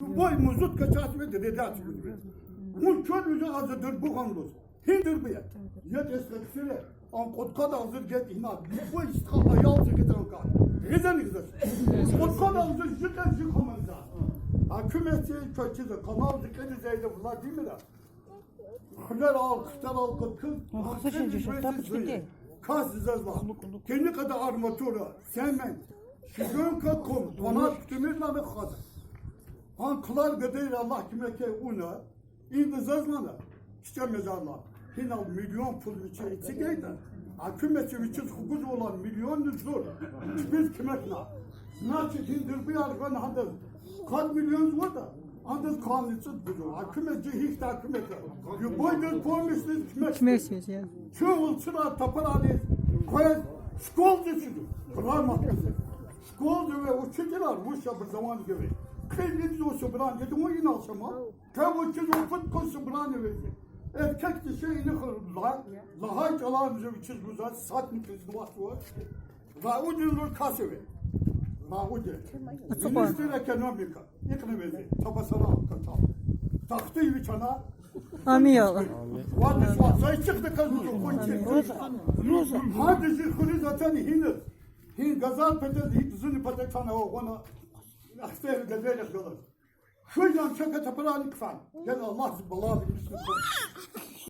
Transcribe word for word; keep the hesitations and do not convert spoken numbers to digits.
Любой музут качать вед, редакция гузвед. Вун чун уже аза дурбугъан луз. Гьи дурбу я? Я дестек сире, ан кьудкъад агъзур гед ина, любой стха аял зикъитан ка. Гъизан гъизан. Кьудкъад агъзур жикъа жикъа манза. Гьукуматди квачиза, канал зикъиди зейда Владимира. Хъуьрерал, хъуьрерал къаткун, Ах, ахъсин слушай, жи жи шатап шатап шикил. Кас зазла. Кени кьада арматура, цемент, щебёнка, ком, ванат кутумир лана хаза. Ан кулар гадайра Аллагь куьмек ая уна, инда зазлана, кичӀе мезарла. Гьинал миллион пул вичи эцигайда, а гьукуматди вичиз хугузвалан миллион зур, чпиз куьмекна. Значит, гьин дурбияр гъана гьадаз къад миллион зуватӀа, гьадаз кӀанни цӀуд гузва. А гьукумат жи гьихьтин гьукумат я. Любой дин помощьдиз куьмек. Куьмекдиз, я. Чун валчира тапарариз, къвез, школдиз чуду. Грамотдиз. Школдиз ве учительар высшее образование геве. Кьве виз ву собрание, я думаю, инал шама. Къе вучиз ву пуд къуз собрание вези. Эркекди шей инихъ ла-, лагьай чӀаларни вичиз гузва, садни признавать ва. Ваудин лур касеве. Вауди. Ацукьа. Министр экономика. Икьна вези. Табасара катал. Тахти вичана. Амин, я Аллагь. Вади шва, зайчик да казну, кончик. Амин. Гьади зи хуьруьз атани гьина. Гьин газар патал, гьин зуни патал тана вагона. Ахтер газель галаз. Хуьзан чака тапарани кфан. Гел Аллагьди баладин мискин.